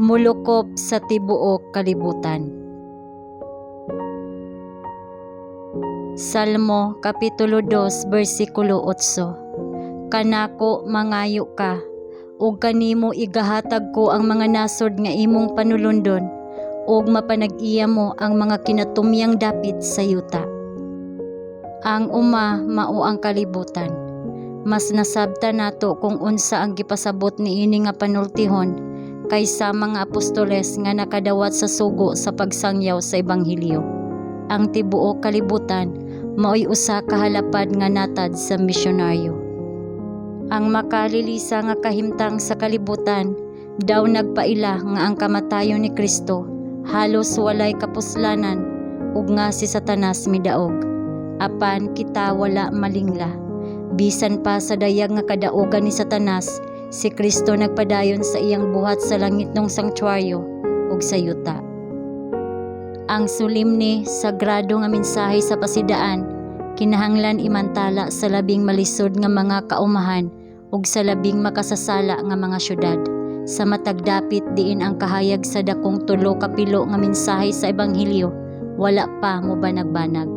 Mulukop sa tibuok kalibutan. Salmo kapitulo 2 bersikulo 8. Kanako mangayo ka, ug kanimo igahatag ko ang mga nasod nga imong panulundon, ug mapanag-iya mo ang mga kinatumyang dapit sa yuta. Ang uma mao ang kalibutan. Mas nasabta nato kung unsa ang gipasabot niini nga panultihon kaysa mga apostoles nga nakadawat sa sugo sa pagsangyaw sa ebanghelyo. Ang tibuok kalibutan maoy usa ka halapad nga natad sa misyonaryo. Ang makalilisa nga kahimtang sa kalibutan daw nagpaila nga ang kamatayon ni Kristo halos walay kapuslanan ug nga si Satanas midaog. Apan kita wala malingla. Bisan pa sa dayag nga kadaugan ni Satanas, si Kristo nagpadayon sa iyang buhat sa langitnong sanktuaryo ug sa yuta. Ang solemne, sagrado nga mensahe sa pasidaan kinahanglan imantala sa labing malisod nga mga kaumahan ug sa labing makasasala nga mga syudad. Sa matag dapit diin ang kahayag sa dakong tulo ka pilo nga mensahe sa ebanghelyo wala pa mobanag-banag.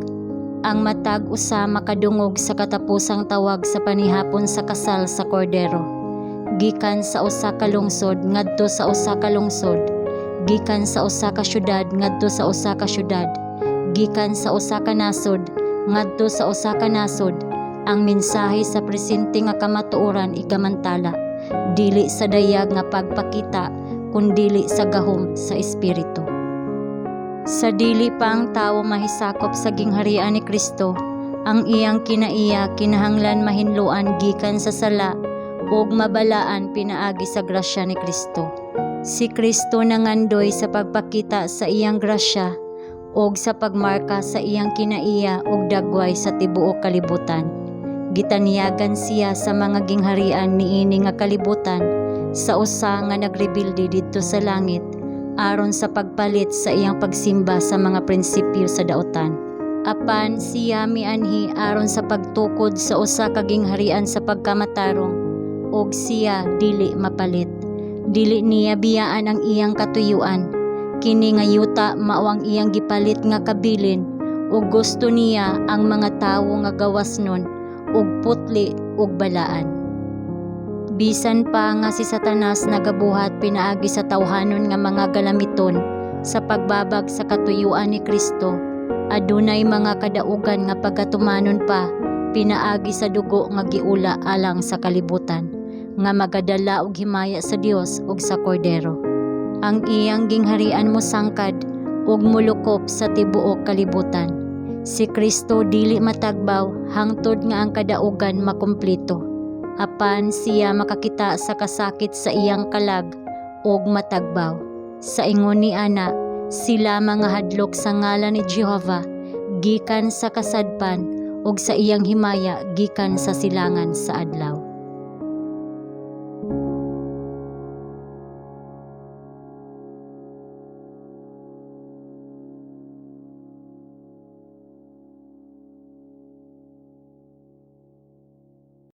Ang matag usa makadungog sa katapusang tawag sa panihapon sa kasal sa Kordero. Gikan sa usa ka lungsod ngadto sa usa ka lungsod, gikan sa usa ka syudad ngadto sa usa ka syudad, gikan sa usa ka nasod ngadto sa usa ka nasod, ang mensahe sa presente nga kamatuoran igamantala, dili sa dayag nga pagpakita kundili sa gahom sa Espiritu. Sa dili pa ang tawo mahisakop sa gingharian ni Kristo, ang iyang kinaiya kinahanglan mahinloan gikan sa sala ug mabalaan pinaagi sa grasya ni Kristo. Si Kristo nangandoy sa pagpakita sa iyang grasya ug sa pagmarka sa iyang kinaiya og dagway sa tibuok kalibutan. Gitanyagan siya sa mga gingharian niini nga kalibutan sa usa nga nagrebelde didto sa langit aron sa pagpalit sa iyang pagsimba sa mga prinsipyo sa daotan. Apan siya mianhi aron sa pagtukod sa usa ka gingharian sa pagkamatarong ug siya dili mapalit. Dili niya biyaan ang iyang katuyuan. Kini nga yuta mao ang iyang gipalit nga kabilin ug gusto niya ang mga tawo nga gawasnon ug putli ug balaan. Bisan pa nga si Satanas nagabuhat pinaagi sa tawhanon nga mga galamiton sa pagbabag sa katuyuan ni Kristo, adunay mga kadaugan nga pagatumanon pa pinaagi sa dugo nga giula alang sa kalibutan nga magadala og himaya sa Dios ug sa Kordero. Ang iyang gingharian mosangkad ug molukop sa tibuok kalibutan. Si Kristo dili matagbaw hangtod nga ang kadaugan makumpleto. Apan siya makakita sa kasakit sa iyang kalag ug matagbaw. Sa ingon ni ana, sila mga hadlok sa ngalan ni Jehova gikan sa kasadpan ug sa iyang himaya gikan sa silangan sa adlaw.